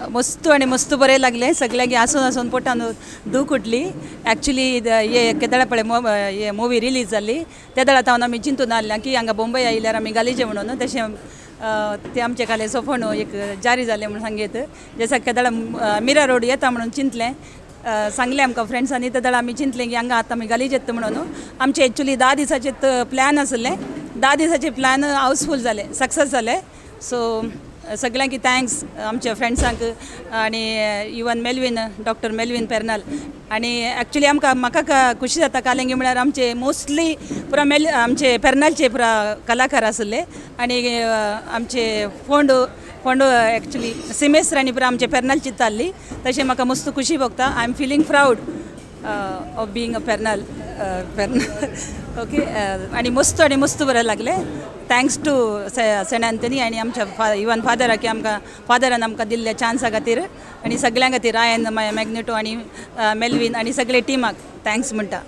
मस्त आनी मस्त बरें लागलें. सगल्यांक आसून आसून पोटान दूख उठली. एक्चुली हे केदळा पळय हे मुवी रिलीज जाल्ली, तेदळा तावन आमी चिंतून आहल्या की हांगा बोंबय आयल्यार आमी घालीचे म्हणून. तशें ते आमचे काले सपन एक जारी जालें म्हणून सांगयत. जसा केदळा मिरा रोड येता म्हणून चिंतलें, सांगलें आमकां फ्रेंड्सांनी, तेदळा आमी चिंतलें की हांगा आतां आमी घालीच येता म्हणून. आमचे एक्चुली 10 दिसाचे प्लॅन आसले, 10 दिसाचे प्लॅन हाऊसफूल जाले, सक्सेस जाले. सो सगळ्यांक thanks, आमच्या फ्रेंड्सांक आनी even Melvin, doctor Melvin Pernal. आनी एक्चुली आमकां, म्हाका खुशी जाता कालेंगी म्हळ्यार आमचे मोस्टली पुरा मेल आमचे पेर्नालचे पुरा कलाकार आसले आनी आमचे फोंड फोंड एक्चुली सिमेस्त्र आनी पुरा आमचे पेर्नालची जाल्ली. तशें म्हाका मस्त खुशी भोगता. I am feeling proud of being a Pernal Pernal. Okay, आनी मस्त बरें लागलें. Thanks to Saint Anthony आनी आमच्या इवन फादराक, आमकां फादरान आमकां दिल्ल्या चान्सा खातीर आनी सगळ्यां खातीर, रायन मॅग्नेटो आनी मेलवीन आनी सगळे टिमाक thanks म्हणटा.